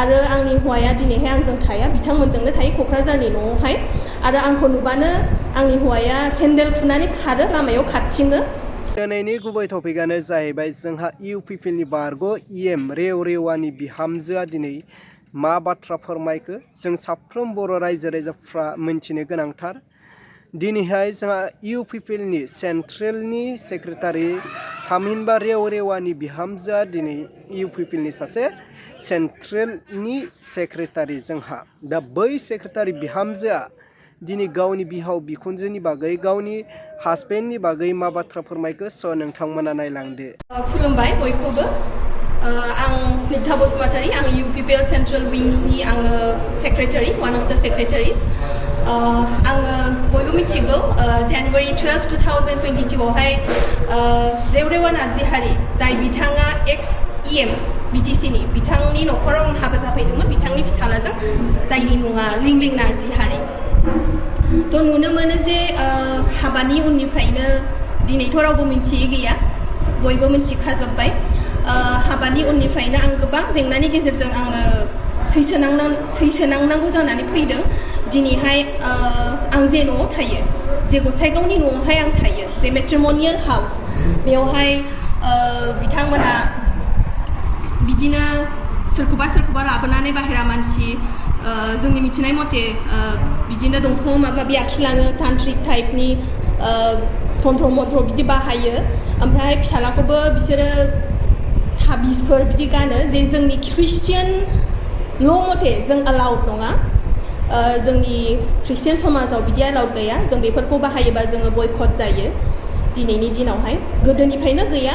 आरो आंनि हौवाया दिनैहाय आंजों थाया बिथांमोनजोंनो थायो क'क्राझारनि न'आवहाय आरो आंखौ नुबानो आंनि हौवाया सेन्देल खुनानै खारो लामायाव खारथिङो। दिनैनि गुबै टपिकआनो जाहैबाय जोंहा इउपिपिएलनि बारग' इएम रेवरेवानि बिहामजोआ दिनै मा बाथ्रा फोरमायखो जों साफ्रोम बर' रायजो राजाफ्रा मिन्थिनो गोनांथार। दिनैहाय जोंहा इउपिपिएलनि सेन्ट्रेलनि सेक्रेटारि थामहिनबा रेवरेवानि बिहामजोआ दिनै इउपिपिएलनि सासे सेन्ट्रेलनि सेक्रेटारि जोंहा दा बै सेक्रेटारि बिहामजोआ दिनै गावनि बिहाव बिखुनजोनि बागै गावनि हासबेन्डनि बागै मा बाथ्रा फोरमायखो स' नोंथांमोना नायलांदो। खुलुमबाय बयखौबो। आं स्निग्धा बसुमतारी, आं इउपिपिएल सेन्ट्रेल विंसनि आङो सेक्रेटारि, वान अफ द सेक्रेटारिस। आङो बयबो मिथिगौ जानुवारि 12, 2022 आवहाय रेवरेवा नार्जिहारि जाय बिथाङा एक्स इएम बिटिसिनि बिथांनि न'खराव आं हाबा जाफैदोंमोन बिथांनि फिसालाजों जायनि मुङा रिंलिं नार्जिहारि। थ' नुनो मोनो जे हाबानि उननिफ्रायनो दिनैथ' रावबो मिन्थियै गैया बयबो मिन्थिखाजोब्बाय। हाबानि उननिफ्रायनो आं गोबां जेंनानि गेजेरजों आङो सैसोनांनांगौ जानानै फैदों। दिनैहाय आं जे न'आव थायो जे गसाइगावनि न'आवहाय आं थायो जे मेट्रिमनियेल हाउस बेवहाय बिथांमोना बिदिनो सोरखौबा लाबोनानै बाहेरा मानसि जोंनि मिथिनाय मथे बिदिनो दंफां माबा माबि आखिलाङो तान्त्रिक टाइपनि तन्त्र मन्त्र बिदि बाहायो। ओमफ्राय फिसालाखौबो बिसोरो थाबिसफोर बिदि गानो जे जोंनि ख्रिस्टियान ल' मथे जों अलाउड नङा। जोंनि ख्रिस्टियान समाजाव बिदि अलाउड गैया। जों बेफोरखौ बाहायोबा जोङो बयकट जायो दिनैनि दिनावहाय। गोदोनिफ्रायनो गैया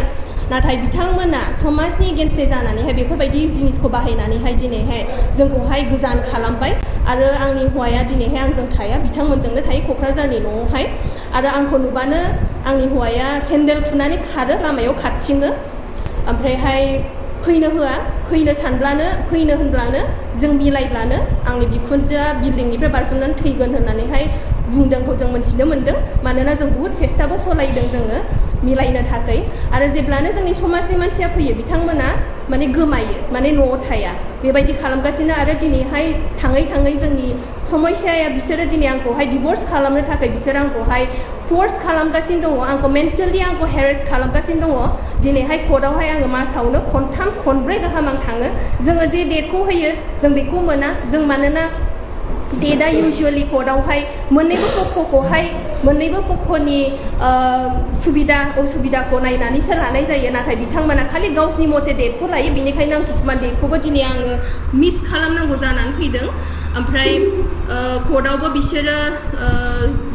नाथाय बिथांमोना समाजनि एगेन्स्ट जानानैहाय बेफोरबायदि जिनिसखौ बाहायनानैहाय दिनैहाय जोंखौहाय गोजान खालामबाय आरो आंनि हौवाया दिनैहाय आंजों थाया बिथांमोनजोंनो थायो क'क्राझारनि न'आवहाय आरो आंखौ नुबानो आंनि हौवाया सेन्देल खुनानै खारो लामायाव खारथिङो। ओमफ्रायहाय फैनो होआ, फैनो सानब्लानो फैनो होनब्लानो जों मिलायब्लानो आंनि बिखुनजोआ बिल्डिंनिफ्राय बारजुमनानै थैगोन होननानैहाय बुंदोंखौ जों मिथिनो मोन्दों। मानोना जों बुहुद सेस्टाबो सलायदों जोङो मिलायनो थाखाय आरो जेब्लानो जोंनि समाजनि मानसिया फैयो बिथांमोना माने गोमायो माने न'आव थाया बेबायदि खालामगासिनो आरो दिनैहाय थाङै जोंनि समस्याया बिसोरो दिनै आंखौहाय डिभर्स खालामनो थाखाय बिसोरो आंखौहाय फोर्स खालामगासिनो दङ, आंखौ मेन्टेलि आंखौ हेरेस खालामगासिनो दङ। दिनैहाय कर्टआवहाय आङो मासावनो खनथाम खनब्रै गाहाम आं थाङो। जोङो जे डेटखौ होयो जों बेखौ मोना। जों मानोना डेटआ इउजुवेलि कर्टआवहाय मोन्नैबो पक्षनि सुबिदा असुबिदाखौ नायनानैसो लानाय जायो नाथाय बिथांमोना खालि गावसिनि मथे डेटखौ लायो। बेनिखायनो आं किसुमान डेटखौबो दिनै आङो मिस खालामनांगौ जानानै फैदों। ओमफ्राय कर्टआवबो बिसोरो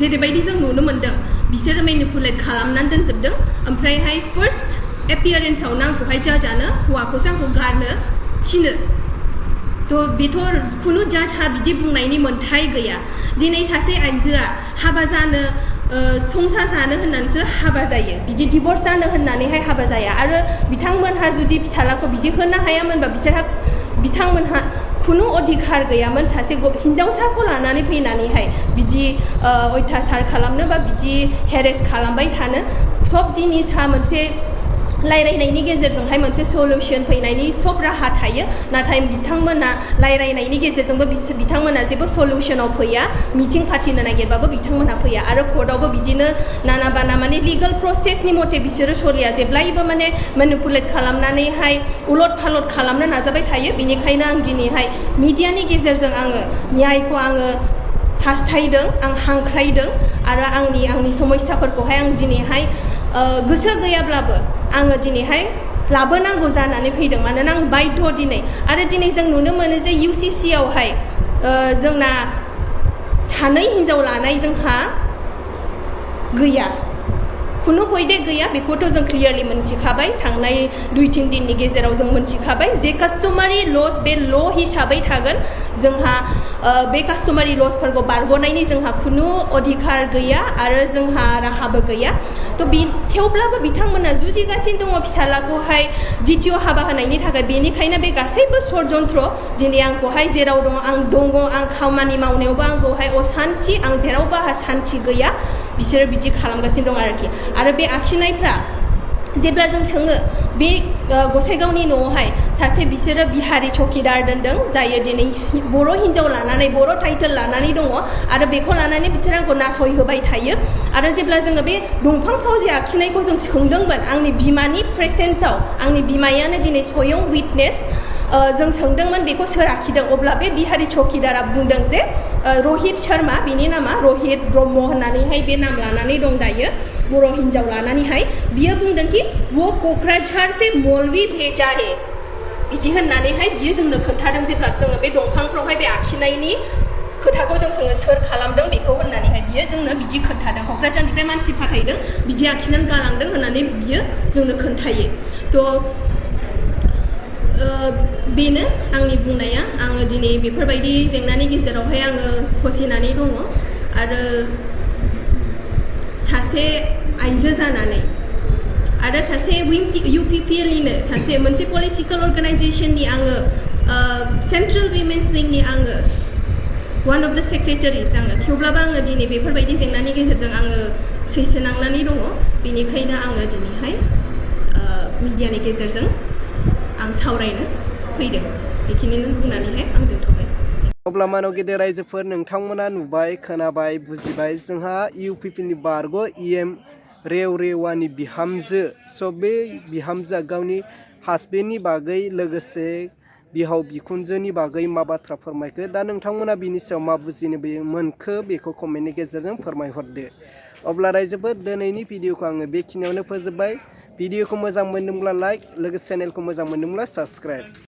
जेरैबायदि जों नुनो मोन्दों बिसोरो मेनिपुलेट खालामनानै दोनजोबदों। ओमफ्रायहाय फार्स्ट एपियारेन्सआवनो आंखौहाय जाजानो हौवाखौसो आंखौ गारनो थिनो। थ' बेथ' खुनु जाजहा बिदि बुंनायनि मोन्थाय गैया। दिनै सासे आइजोआ हाबा जानो संसार जानो होननानैसो हाबा जायो, बिदि डिभर्स जानो होननानैहाय हाबा जाया। आरो बिथांमोनहा जुदि फिसालाखौ बिदि होनो हायामोनबा बिथांमोनहा खुनु अधिकार गैयामोन सासे हिन्जावसाखौ लानानै फैनानैहाय बिदि अयथासार खालामनो बा बिदि हेरेस खालामबाय थानो। सब जिनिसा मोनसे रायलायनायनि गेजेरजोंहाय मोनसे सल्युसन फैनायनि सब राहा थायो नाथाय बिथांमोना रायलायनायनि गेजेरजोंबो बिथांमोना जेबो सल्युसनाव फैया। मिटिं फाथिनो नागिरबाबो बिथांमोनहा फैया आरो कर्टआवबो बिदिनो नाना बाना माने लिगेल प्रसेसनि मथे बिसोरो सलिया, जेब्लायबो माने मेनिपुलेट खालामनानैहाय उलट फालट खालामनो नाजाबाय थायो। बेनिखायनो आं दिनैहाय मिडियानि गेजेरजों आङो न्यायखौ आङो हास्थायदों, आं हांख्रायदों आरो आंनि समस्याफोरखौहाय आं दिनैहाय गोसो गैयाब्लाबो आङो दिनैहाय लाबोनांगौ जानानै फैदों। मानोना आं बाध्य दिनै आरो दिनै जों नुनो मोनो जे इउसिसिआवहाय जोंना सानै हिन्जाव लानाय जोंहा गैया, खुनु पयदे गैया। बेखौथ' जों क्लियारलि मोनथिखाबाय, थांनाय 2-3 दिननि गेजेराव जों मोनथिखाबाय जे कास्टमारि लस बे ल' हिसाबै थागोन। जोंहा बे कास्टमारि लसफोरखौ बारग'नायनि जोंहा खुनु अधिकार गैया आरो जोंहा राहाबो गैया। थ' थेवब्लाबो बिथांमोना जुजिगासिनो दङ फिसालाखौहाय द्वितीय हाबा होनायनि थाखाय। बेनिखायनो बे गासैबो षड्यन्त्र दिनै आंखौहाय जेराव दङ आं खामानि मावनायावबो आंखौहाय असान्थि, आं जेरावबो आंहा सान्थि गैया बिसोरो बिदि खालामगासिनो दं आरोखि। आरो बे आखिनायफ्रा जेब्ला जों सोङो बे गसाइगावनि न'आवहाय सासे बिसोरो बिहारि चौकिदार दोनदों जायो दिनै बर' हिन्जाव लानानै बर' टाइटेल लानानै दङ आरो बेखौ लानानै बिसोर आंखौ नासयहोबाय थायो आरो जेब्ला जोङो बे दंफांफ्राव जे आखिनायखौ जों सोंदोंमोन आंनि बिमानि प्रेसेन्सआव आंनि बिमायानो दिनै स्वयं उइटनेस जों सोंदोंमोन बेखौ सोर आखिदों अब्ला बे बिहारि चौकिदारा बुंदों जे रहित शर्मा बिनि नामा रहित ब्रह्म होननानैहाय बे नाम लानानै दं दायो बर' हिन्जाव लानानैहाय बियो बुंदों कि वो क'क्राझार से मौलवी भेजा है बिदि होननानैहाय बियो जोंनो खोन्थादों जेब्ला जोङो बे दंफांफ्रावहाय बे आखिनायनि खोथाखौ जों सोङो सोर खालामदों बेखौ होननानैहाय बियो जोंनो बिदि खोन्थादों क'क्राझारनिफ्राय मानसि फाथायदों बिदि आखिनानै गालांदों होननानै बियो जोंनो खोन्थायो थ' बेनो आंनि बुंनाया आङो दिनै बेफोरबायदि जेंनानि गेजेरावहाय आङो फसिनानै दङ आरो सासे आइजो जानानै आरो सासे UPPLनिनो सासे मोनसे पलिटिकेल अर्गानाइजेसननि आङो सेन्ट्रेल विमेन्स विंनि आङो वान अफ द सेक्रेटारिस आङो थेवब्लाबो आङो दिनै बेफोरबायदि जेंनानि गेजेरजों आङो सैसोनांनानै दङ बेनिखायनो आङो दिनैहाय मिडियानि गेजेरजों आं सावरायनो फैदों बेखिनिनो बुंनानैहाय आं दोनथ'बाय अब्ला मानव गेदेर रायजोफोर नोंथांमोना नुबाय खोनाबाय बुजिबाय जोंहा UPPनि बारग' EM रेवरेवानि बिहामजो स' बे बिहामजोआ गावनि हासबेन्डनि बागै लोगोसे बिहाव बिखुनजोनि बागै मा बाथ्रा फोरमायखो दा नोंथांमोना बिनि सायाव मा बुजिनो मोनखो बेखौ कमेन्टनि गेजेरजों फोरमायहरदो अब्ला रायजोफोर दिनैनि भिडिअखौ आङो बेखिनियावनो फोजोबबाय भिडिअखौ मोजां मोनदोंब्ला लाइक लोगोसे चेनेलखौ मोजां मोनदोंब्ला साबस्क्राइब